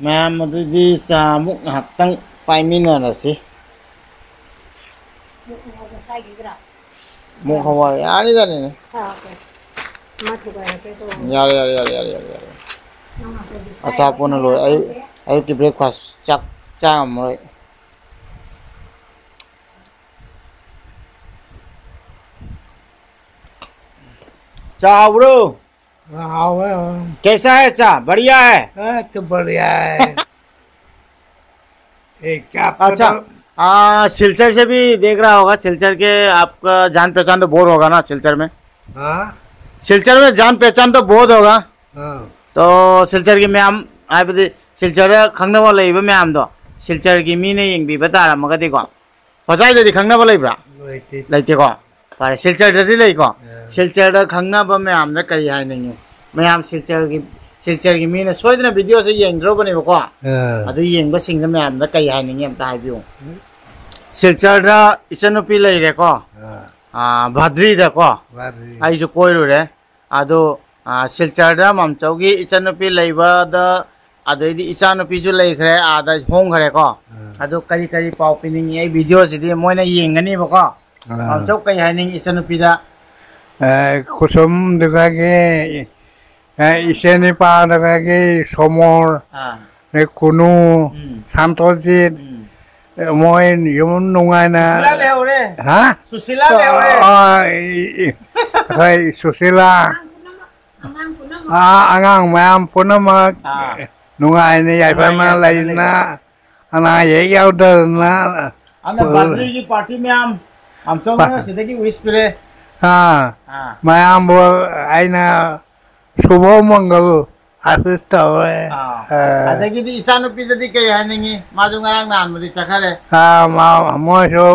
ꯃꯌꯥꯝ ꯑꯗꯨꯗꯤ ꯆꯥ ꯑꯃꯨꯛ ꯉꯥꯏꯍꯥꯛꯇꯪ ꯄꯥꯏꯃꯤꯟꯅꯔꯁꯤ꯫ ꯃꯨꯛ ꯍꯋꯥꯏ ꯌꯥꯔꯤꯗꯅꯤꯅꯦ꯫ ꯌꯥꯔꯦ, ꯌꯥꯔꯦ, ꯌꯥꯔꯦ, ꯌꯥꯔꯦ, ꯌꯥꯔꯦ꯫ ꯑꯆꯥꯄꯣꯠꯅ ꯂꯣꯏꯔꯦ꯫ ꯑꯌꯨꯛ, ꯑꯌꯨꯛꯀꯤ breakfast ꯆꯥꯛ ꯆꯥ ꯉꯝꯃꯔꯣꯏ꯫ ꯆꯥ ꯍꯥꯎꯕ꯭ꯔꯣ? हाँ, हाँ, हाँ। कैसा है चा? बढ़िया है? हाँ, तो बढ़िया है। ए, क्या अच्छा, पता? आ, सिलचर से भी देख रहा होगा, सिलचर के आपका जान पहचान तो बहुत होगा ना सिलचर में? हाँ। सिलचर में जान पहचान तो बहुत होगा। हाँ। तो सिलचर की मैम, ꯍꯥꯏꯕꯗꯤ ꯁꯤꯜꯆꯔꯗ ꯈꯪꯅꯕ ꯂꯩꯕ ꯃꯌꯥꯝꯗꯣ, ꯁꯤꯜꯆꯔꯒꯤ ꯃꯤꯅ ꯌꯦꯡꯕꯤꯕ ꯇꯥꯔꯝꯃꯒꯗꯤꯀꯣ꯫ ꯍꯣꯖꯥꯏꯗꯗꯤ ꯈꯪꯅꯕ ꯂꯩꯕ꯭ꯔꯥ? ꯂꯩꯇꯦ꯫ ꯂꯩꯇꯦꯀꯣ꯫ ꯐꯔꯦ, ꯁꯤꯜꯆꯔꯗꯗꯤ ꯂꯩꯀꯣ꯫ ꯑꯥ꯫ ꯁꯤꯜꯆꯔꯗ ꯈꯪꯅꯕ ꯃꯌꯥꯝꯗ ꯀꯔꯤ ꯍꯥꯏꯅꯤꯡꯉꯤ? ꯃꯌꯥꯝ ꯁꯤꯜꯆꯔꯒꯤ, ꯁꯤꯜꯆꯔꯒꯤ ꯃꯤꯅ ꯁꯣꯏꯗꯅ videoꯁꯦ ꯌꯦꯡꯗ꯭ꯔꯣꯕꯅꯦꯕꯀꯣ꯫ ꯑꯥ꯫ ꯑꯗꯨ ꯌꯦꯡꯕꯁꯤꯡꯗ ꯃꯌꯥꯝꯗ ꯀꯔꯤ ꯍꯥꯏꯅꯤꯡꯉꯤ ꯑꯝꯇ ꯍꯥꯏꯕꯤꯌꯨ꯫ ꯁꯤꯜꯆꯔꯗ ꯏꯆꯟꯅꯨꯄꯤ ꯂꯩꯔꯦꯀꯣ꯫ ꯑꯥ꯫ ꯑꯥ, ꯚꯥꯗ꯭ꯔꯤꯗꯀꯣ꯫ ꯚꯥꯗ꯭ꯔꯤ꯫ ꯑꯩꯁꯨ ꯀꯣꯏꯔꯨꯔꯦ꯫ ꯑꯗꯣ, ꯑꯥ, ꯁꯤꯜꯆꯔꯗ ꯃꯥꯝꯆꯧꯒꯤ ꯏꯆꯟꯅꯨꯄꯤ ꯂꯩꯕꯗ ꯑꯗꯩꯗꯤ ꯏꯆꯥꯅꯨꯄꯤꯁꯨ ꯂꯩꯈ꯭ꯔꯦ, ꯑꯥꯗ ꯍꯣꯡꯈ꯭ꯔꯦꯀꯣ꯫ ꯑꯥ꯫ ꯑꯗꯨ ꯀꯔꯤ ꯀꯔꯤ ꯄꯥꯎ ꯄꯤꯅꯤꯡꯉꯤ? ꯑꯩ ꯚꯤꯗꯤꯑꯣꯁꯤꯗꯤ ꯃꯣꯏꯅ ꯌꯦꯡꯒꯅꯤꯕꯀꯣ꯫ ꯑꯥ꯫ ꯄꯥꯝꯆꯧ, ꯀꯩ ꯍꯥꯏꯅꯤꯡꯉꯤ ꯏꯆꯟꯅꯨꯄꯤꯗ? ꯑꯦ, ꯈꯨꯁꯨꯝꯗꯨꯒꯒꯤ, ꯑꯦ, ꯏꯆꯦ ꯅꯤꯄꯥꯗꯨꯒꯒꯤ ꯁꯣꯃꯣꯔ, ꯑꯥ꯫ ꯑꯗꯩ ꯀꯨꯅꯨ, ꯎꯝ꯫ ꯁꯥꯟꯇꯣꯖꯤꯠ, ꯎꯝ꯫ ꯑꯦ, ꯃꯣꯏ ꯌꯨꯝ ꯅꯨꯡꯉꯥꯏꯅ ꯁꯨꯁꯤꯂꯥ ꯂꯩꯍꯧꯔꯦ꯫ ꯍꯥ? ꯁꯨꯁꯤꯂꯥ ꯂꯩꯍꯧꯔꯦ꯫ ꯑꯥ, ꯏ-, ꯏ-, ꯍꯣꯏ, ꯁꯨꯁꯤꯂꯥ꯫ ꯑꯉꯥꯡ ꯄꯨꯝꯅꯃꯛ꯫ ꯑꯥ, ꯑꯉꯥꯡ ꯃꯌꯥꯝ ꯄꯨꯝꯅꯃꯛ ꯑꯥ꯫ ꯅꯨꯡꯉꯥꯏꯅ ꯌꯥꯏꯐꯅ ꯅꯨꯡꯉꯥꯏ ꯌꯥꯏꯐꯅ ꯂꯩꯅ, ꯂꯩꯅ꯫ ꯑꯅꯥ ꯑꯌꯦꯛ ꯌꯥꯎꯗꯗꯅ ꯑꯗꯨꯅ ꯄꯨ-, ꯕꯥꯔꯗꯦꯒꯤ ꯄꯥꯔꯇꯤ ꯃꯌꯥꯝ ꯑꯝꯆꯧꯅ ꯄꯥ-, ꯁꯤꯗꯒꯤ wish ꯄꯤꯔꯦ꯫ ꯑꯥ, ꯑꯥ꯫ ꯃꯌꯥꯝꯕꯨ ꯑꯩꯅ ꯁꯨꯚ ꯃꯪꯒꯜ ꯑꯥꯁꯤꯁ ꯇꯧꯔꯦ꯫ ꯑꯥ꯫ ꯑꯥ꯫ ꯑꯗꯒꯤꯗꯤ ꯏꯆꯥꯅꯨꯄꯤꯗꯗꯤ ꯀꯩ ꯍꯥꯏꯅꯤꯡꯉꯤ? ꯃꯥꯁꯨ ꯉꯔꯥꯡ ꯅꯍꯥꯟꯕꯨꯗꯤ ꯆꯠꯈꯔꯦ꯫ ꯑꯥ, ꯃꯥ-, ꯃꯣꯏꯁꯨ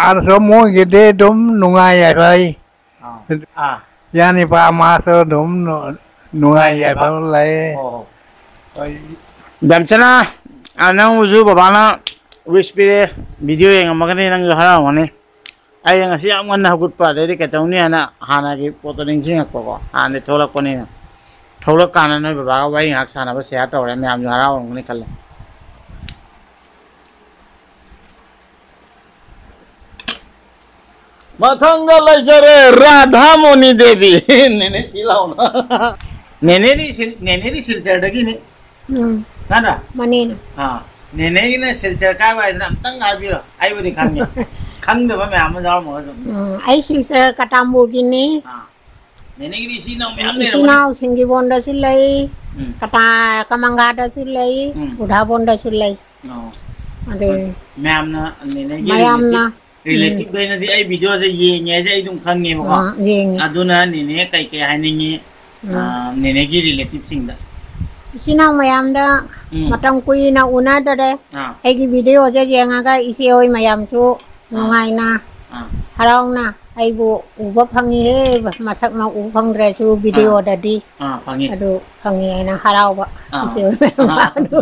ꯑꯥꯗꯁꯨ ꯃꯣꯏꯒꯤꯗꯤ ꯑꯗꯨꯝ ꯅꯨꯡꯉꯥꯏ ꯌꯥꯏꯐꯩ꯫ ꯑꯥ꯫ ꯑꯥ꯫ ꯌꯥꯅꯤꯄꯥ ꯃꯥꯁꯨ ꯑꯗꯨꯝ ꯅꯨ-, ꯅꯨꯡꯉꯥꯏ ꯌꯥꯏꯐꯕ ꯂꯩ꯫ ꯍꯣ, ꯍꯣ꯫ ꯍꯣꯏ꯫ ꯕꯦꯝꯆꯅ, ꯑ, ꯅꯪꯕꯨꯁꯨ ꯕꯕꯥꯅ wish ꯄꯤꯔꯦ꯫ ꯚꯤꯗꯤꯑꯣ ꯌꯦꯡꯉꯝꯃꯒꯅꯤ, ꯅꯪꯁꯨ ꯍꯔꯥꯎꯔꯝꯒꯅꯤ꯫ ꯑꯩ ꯉꯁꯤ ꯌꯥꯝ ꯉꯟꯅ ꯍꯧꯒꯠꯄ, ꯑꯗꯩꯗꯤ ꯀꯩꯗꯧꯅꯤ ꯍꯥꯏꯅ ꯍꯥꯟꯅꯒꯤ ꯄꯣꯠꯇꯣ ꯅꯤꯡꯁꯤꯡꯉꯛꯄꯀꯣ, ꯍꯥꯟꯅꯗꯤ ꯊꯣꯛꯂꯛꯄꯅꯤꯅ꯫ ꯊꯣꯛꯂꯛꯀꯥꯟꯗ ꯅꯣꯏ ꯕꯕꯥꯒ ꯋꯥꯔꯤ ꯉꯥꯏꯍꯥꯛ ꯁꯥꯟꯅꯕ share ꯇꯧꯔꯦ, ꯃꯌꯥꯝꯁꯨ ꯍꯔꯥꯎꯔꯝꯒꯅꯤ ꯈꯜꯂꯦ꯫ ꯃꯊꯪꯗ ꯂꯩꯖꯔꯦ ꯔꯥꯙꯥꯃꯣꯅꯤ ꯗꯦꯕꯤ꯫ ꯅꯦꯅꯦ ꯁꯤ ꯂꯥꯎꯅ꯫ ꯅꯦꯅꯦꯗꯤ ꯁꯤꯜ-, ꯅꯦꯅꯦꯗꯤ ꯁꯤꯜꯆꯔꯗꯒꯤꯅꯤ꯫ ꯎꯝ꯫ ꯅꯠꯇ꯭ꯔꯥ? ꯃꯥꯅꯦ꯫ ꯑꯥ꯫ ꯅꯦꯅꯦꯒꯤꯅ ꯁꯤꯜꯆꯔ ꯀꯥꯏ ꯋꯥꯏꯗꯅ ꯑꯝꯇꯪ ꯍꯥꯏꯕꯤꯔꯣ꯫ ꯑꯩꯕꯨꯗꯤ ꯈꯪꯉꯦ꯫ ꯈꯪꯗꯕ ꯃꯌꯥꯝ ꯑꯃ ꯌꯥꯎꯔꯝꯃꯒꯁꯨ꯫ ꯎꯝ, ꯑꯩ ꯁꯤꯜꯆꯔ ꯀꯇꯥꯝꯕꯨꯒꯤꯅꯤ꯫ ꯑꯥ꯫ ꯅꯦꯅꯦꯒꯤꯗꯤ ꯏꯆꯤꯟ ꯏꯅꯥꯎ ꯃꯌꯥꯝ ꯏꯆꯤꯟ ꯂꯩꯔꯝꯃꯅꯤ꯫ ꯏꯅꯥꯎ ꯁꯤꯡꯖꯤꯕꯣꯟꯗꯁꯨ ꯂꯩ, ꯎꯝ꯫ ꯀꯇꯥ-, ꯀꯃꯪꯒꯥꯗꯁꯨ ꯂꯩ, ꯎꯝ꯫ ꯎꯙꯥꯕꯣꯟꯗꯁꯨ ꯂꯩ꯫ ꯑꯣ꯫ ꯑꯗꯨ ꯃꯌꯥꯝꯅ ꯅꯦꯅꯦꯒꯤ ꯃꯌꯥꯝꯅ, relative, relative ꯎꯝ꯫ ꯑꯣꯏꯅꯗꯤ ꯑꯩ ꯚꯤꯗꯤꯑꯣꯁꯦ ꯌꯦꯡꯉꯦ ꯍꯥꯏꯁꯦ ꯑꯩ ꯑꯗꯨꯝ ꯈꯪꯉꯦꯕꯀꯣ꯫ ꯑꯥ, ꯌꯦꯡꯉꯦ꯫ ꯑꯗꯨꯅ ꯅꯦꯅꯦ ꯀꯩ ꯀꯩ ꯍꯥꯏꯅꯤꯡꯉꯤ? ꯎꯝ꯫ ꯑꯥ, ꯅꯦꯅꯦꯒꯤ relativeꯁꯤꯡꯗ꯫ ꯏꯆꯤꯟ ꯏꯅꯥꯎ ꯃꯌꯥꯝꯗ ꯎꯝ꯫ ꯃꯇꯝ ꯀꯨꯏꯅ ꯎꯅꯗꯔꯦ꯫ ꯑꯥ꯫ ꯑꯩꯒꯤ ꯚꯤꯗꯤꯑꯣꯁꯦ ꯌꯦꯡꯉꯒ ꯏꯆꯦ ꯍꯣꯏ ꯃꯌꯥꯝꯁꯨ ꯑꯥ꯫ ꯅꯨꯡꯉꯥꯏꯅ, ꯑꯥ꯫ ꯍꯔꯥꯎꯅ ꯑꯩꯕꯨ ꯎꯕ ꯐꯪꯉꯤꯍꯦ, ꯃꯁꯛꯃꯛ ꯎꯕ ꯐꯪꯗ꯭ꯔꯁꯨ ꯑꯥ꯫ ꯚꯤꯗꯤꯑꯣꯗꯗꯤ ꯑꯥ, ꯐꯪꯉꯤ꯫ ꯑꯗꯨ ꯐꯪꯉꯤ ꯍꯥꯏꯅ ꯍꯔꯥꯎꯕ ꯑꯥ꯫ ꯏꯆꯦ ꯍꯣꯏ ꯃꯌꯥꯝ ꯑꯥ꯫ ꯑꯗꯨ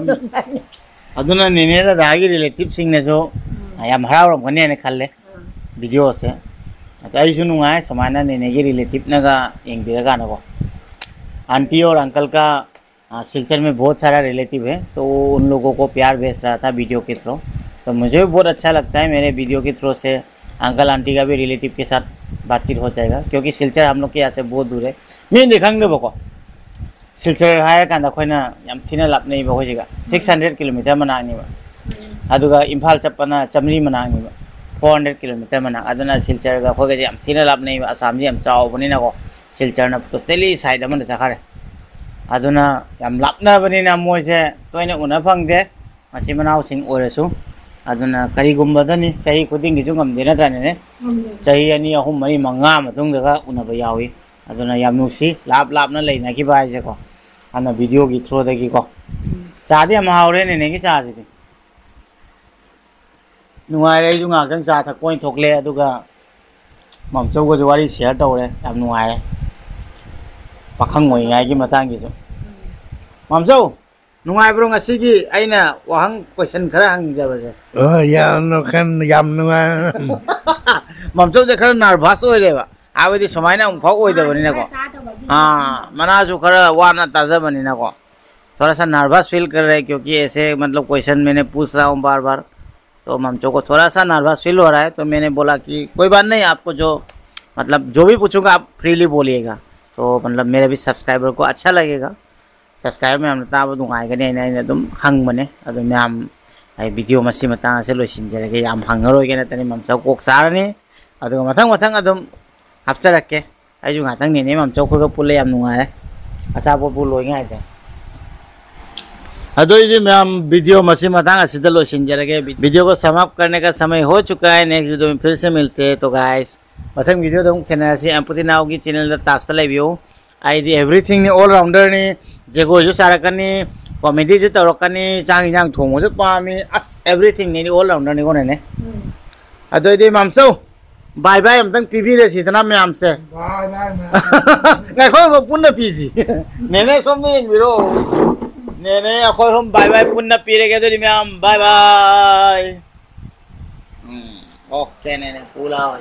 ꯑꯗꯨꯅ ꯅꯦꯅꯦ ꯔꯥꯙꯥꯒꯤ relativeꯁꯤꯡꯅꯁꯨ ꯎꯝ꯫ ꯌꯥꯝ ꯍꯔꯥꯎꯔꯝꯒꯅꯦꯅ ꯈꯜꯂꯦ ꯎꯝ꯫ ꯚꯤꯗꯤꯑꯣꯁꯦ꯫ ꯑꯗꯣ ꯑꯩꯁꯨ ꯅꯨꯡꯉꯥꯏ ꯁꯨꯃꯥꯏꯅ ꯅꯦꯅꯦꯒꯤ relativeꯅꯒ ꯌꯦꯡꯕꯤꯔꯀꯥꯟꯗꯀꯣ꯫ Aunty or uncleꯒ हाँ, सिलचर में बहुत सारा रिलेटिव है, तो वो उन लोगों को प्यार भेज रहा था वीडियो के थ्रू। तो मुझे भी बहुत अच्छा लगता है, मेरे वीडियो के थ्रू से अंकल आंटी का भी रिलेटिव के साथ बातचीत हो जाएगा, क्योंकि सिलचर हम लोग के यहाँ से बहुत दूर है। ꯃꯤꯅꯗꯤ ꯈꯪꯗꯕꯀꯣ, ꯁꯤꯜꯆꯔ ꯍꯥꯏꯔꯀꯥꯟꯗ ꯑꯩꯈꯣꯏꯅ ꯌꯥꯝ ꯊꯤꯅ ꯂꯥꯞꯅꯩꯕ ꯑꯩꯈꯣꯏꯁꯤꯒ꯫ ꯁꯤꯛꯁ ꯍꯟꯗ꯭ꯔꯦꯠ ꯀꯤꯂꯣꯃꯤꯇꯔ ꯃꯅꯥꯛꯅꯦꯕ꯫ ꯑꯗꯨꯒ ꯏꯝꯐꯥꯜ ꯆꯠꯄꯅ ꯆꯥꯃꯔꯤ ꯃꯅꯥꯛꯅꯦꯕ, ꯐꯣꯔ ꯍꯟꯗ꯭ꯔꯦꯠ ꯀꯤꯂꯣꯃꯤꯇꯔ ꯃꯅꯥꯛ꯫ ꯑꯗꯨꯅ ꯁꯤꯜꯆꯔꯒ ꯑꯩꯈꯣꯏꯒꯁꯦ ꯌꯥꯝ ꯊꯤꯅ ꯂꯥꯞꯅꯩꯕ꯫ ꯑꯁꯥꯝꯁꯤ ꯌꯥꯝ ꯆꯥꯎꯕꯅꯤꯅꯀꯣ, ꯁꯤꯜꯆꯔꯅ ꯇꯣꯇꯦꯂꯤ ꯁꯥꯏꯠ ꯑꯃꯗ ꯆꯠꯈꯔꯦ꯫ ꯑꯗꯨꯅ ꯌꯥꯝ ꯂꯥꯞꯅꯕꯅꯤꯅ ꯃꯣꯏꯁꯦ ꯇꯣꯏꯅ ꯎꯅ ꯐꯪꯗꯦ, ꯃꯆꯤꯟ ꯃꯅꯥꯎꯁꯤꯡ ꯑꯣꯏꯔꯁꯨ꯫ ꯑꯗꯨꯅ ꯀꯔꯤꯒꯨꯝꯕꯗꯅꯤ, ꯆꯍꯤ ꯈꯨꯗꯤꯡꯒꯤꯁꯨ ꯉꯝꯗꯦ ꯅꯠꯇ꯭ꯔꯅꯦ? ꯆꯍꯤ ꯑꯅꯤ, ꯑꯍꯨꯝ, ꯃꯔꯤ, ꯃꯉꯥ ꯃꯇꯨꯡꯗꯒ ꯎꯅꯕ ꯌꯥꯎꯏ꯫ ꯑꯗꯨꯅ ꯌꯥꯝ ꯅꯨꯡꯁꯤ, ꯂꯥꯞ ꯂꯥꯞꯅ ꯂꯩꯅꯈꯤꯕ ꯍꯥꯏꯁꯦꯀꯣ꯫ ꯑꯗꯨꯅ ꯚꯤꯗꯤꯑꯣꯒꯤ ꯊ꯭ꯔꯨꯗꯒꯤꯀꯣ꯫ ꯆꯥꯗꯤ ꯌꯥꯝ ꯍꯥꯎꯔꯦ ꯅꯦꯅꯦꯒꯤ ꯆꯥꯁꯤꯗꯤ꯫ ꯅꯨꯡꯉꯥꯏꯔꯦ, ꯑꯩꯁꯨ ꯉꯥꯏꯍꯥꯛꯇꯪ ꯆꯥ ꯊꯛꯄ ꯑꯣꯏꯅ ꯊꯣꯛꯂꯦ, ꯑꯗꯨꯒ ꯃꯝꯆꯧꯒꯁꯨ ꯋꯥꯔꯤ ꯁꯤꯌꯔ ꯇꯧꯔꯦ, ꯌꯥꯝ ꯅꯨꯡꯉꯥꯏꯔꯦ꯫ ꯄꯥꯈꯪ ꯑꯣꯏꯔꯤꯉꯩꯒꯤ ꯃꯇꯥꯡꯒꯤꯁꯨ꯫ ꯃꯝꯆꯧ, ꯅꯨꯡꯉꯥꯏꯕ꯭ꯔꯣ ꯉꯁꯤꯒꯤ ꯑꯩꯅ ꯋꯥꯍꯪ ꯀꯣꯏꯁꯟ ꯈꯔ ꯍꯪꯖꯕꯁꯦ? ꯑꯣ, ꯌꯥꯝꯅ ꯈꯟ-, ꯌꯥꯝ ꯅꯨꯡꯉꯥꯏ꯫ ꯃꯝꯆꯧꯁꯦ ꯈꯔ ꯅꯔꯚꯁ ꯑꯣꯏꯔꯦꯕ, ꯍꯥꯏꯕꯗꯤ ꯁꯨꯃꯥꯏꯅ ꯑꯃꯨꯛꯐꯥꯎ ꯑꯣꯏꯗꯕꯅꯤꯅꯀꯣ꯫ ꯃꯥꯅ ꯈꯔ ꯇꯥꯗꯕꯒꯤ꯫ ꯑꯥ, ꯃꯅꯥꯁꯨ ꯈꯔ ꯋꯥꯅ ꯇꯥꯖꯕꯅꯤꯅꯀꯣ꯫ थोड़ा सा नर्वस फील कर रहे हैं, क्योंकि ऐसे, मतलब, क्वेश्चन मैंने पूछ रहा हूँ बार बार। तो ममचो को थोड़ा सा नर्वस फील हो रहा है, तो मैंने बोला कि कोई बात नहीं, आपको जो, मतलब, जो भी पूछूंगा आप फ्रीली बोलिएगा। तो, मतलब, मेरे भी सब्सक्राइबर को अच्छा लगेगा। ꯁꯕꯁꯀ꯭ꯔꯥꯏꯕꯔ ꯃꯌꯥꯝꯅ ꯇꯥꯕ ꯅꯨꯡꯉꯥꯏꯒꯅꯤ ꯍꯥꯏꯅ ꯑꯩꯅ ꯑꯗꯨꯝ ꯍꯪꯕꯅꯦ꯫ ꯑꯗꯣ ꯃꯌꯥꯝ, ꯑꯩ ꯚꯤꯗꯤꯑꯣ ꯃꯁꯤ ꯃꯇꯥꯡ ꯑꯁꯤ ꯂꯣꯏꯁꯤꯟꯖꯔꯒꯦ꯫ ꯌꯥꯝ ꯍꯪꯉꯔꯣꯏꯒꯦꯅ ꯇꯅꯤ, ꯃꯝꯆꯧ ꯀꯣꯛ ꯆꯥꯔꯅꯤ꯫ ꯑꯗꯨꯒ ꯃꯊꯪ ꯃꯊꯪ ꯑꯗꯨꯝ ꯍꯥꯞꯆꯔꯛꯀꯦ꯫ ꯑꯩꯁꯨ ꯉꯥꯛꯇꯪ ꯅꯦꯅꯦ ꯃꯝꯆꯧ ꯈꯣꯏꯒ ꯄꯨꯜꯂꯦ, ꯌꯥꯝ ꯅꯨꯡꯉꯥꯏꯔꯦ꯫ ꯑꯆꯥꯄꯣꯠꯄꯨ ꯂꯣꯏ ꯉꯥꯏꯗꯦ꯫ ꯑꯗꯨ ꯑꯣꯏꯗꯤ ꯃꯌꯥꯝ, ꯚꯤꯗꯤꯑꯣ ꯃꯁꯤ ꯃꯇꯥꯡ ꯑꯁꯤꯗ ꯂꯣꯏꯁꯤꯟꯖꯔꯒꯦ꯫ वीडियो को समाप्त करने का समय हो चुका है। नेक्स्ट वीडियो में फिर से मिलते हैं। तो गाइस, ꯃꯊꯪ ꯚꯤꯗꯤꯑꯣꯗ ꯑꯃꯨꯛ ꯊꯦꯡꯅꯔꯁꯤ꯫ ꯑꯦꯝꯄꯨꯇꯤ ꯅꯥꯎꯒꯤ ꯆꯦꯅꯦꯜꯗ ꯇꯥꯁꯇ ꯂꯩꯕꯤꯌꯨ꯫ ꯑꯩꯗꯤ ꯑꯦꯚ꯭ꯔꯤꯊꯤꯡꯅꯤ, ꯑꯣꯜ ꯔꯥꯎꯟꯗꯔꯅꯤ꯫ ꯖꯒꯣꯏꯁꯨ ꯁꯥꯔꯛꯀꯅꯤ, ꯀꯣꯃꯦꯗꯤꯁꯨ ꯇꯧꯔꯛꯀꯅꯤ, ꯆꯥꯛ ꯏꯟꯖꯥꯡ ꯊꯣꯡꯕꯁꯨ ꯄꯥꯝꯃꯤ꯫ ꯑꯁ, ꯑꯦꯚ꯭ꯔꯤꯊꯤꯡꯅꯤ, ꯑꯩꯗꯤ ꯑꯣꯜ ꯔꯥꯎꯟꯗꯔꯅꯤ ꯀꯣꯅꯦꯅꯦ꯫ ꯑꯗꯨ ꯑꯣꯏꯗꯤ ꯃꯥꯝꯆꯧ, ꯕꯥꯏ ꯕꯥꯏ ꯑꯝꯇꯪ ꯄꯤꯕꯤꯔꯦ ꯁꯤꯗꯅ ꯃꯌꯥꯝꯁꯦ꯫ ꯕꯥꯏ ꯕꯥꯏ ꯃꯌꯥꯝ꯫ ꯉꯥꯏꯈꯣ, ꯉꯥꯏꯈꯣ, ꯄꯨꯟꯅ ꯄꯤꯁꯤ꯫ ꯅꯦꯅꯦ ꯁꯣꯝꯗ ꯌꯦꯡꯕꯤꯔꯣ꯫ ꯅꯦꯅꯦ, ꯑꯩꯈꯣꯏ ꯑꯍꯨꯝ ꯕꯥꯏ ꯕꯥꯏ ꯄꯨꯟꯅ ꯄꯤꯔꯒꯦ꯫ ꯑꯗꯨꯗꯤ ꯃꯌꯥꯝ ꯕꯥꯏ ꯕꯥꯏ꯫ ꯎꯝ, ꯑꯣꯀꯦ, ꯅꯦꯅꯦ, ꯄꯨ ꯂꯥꯛꯑꯣ꯫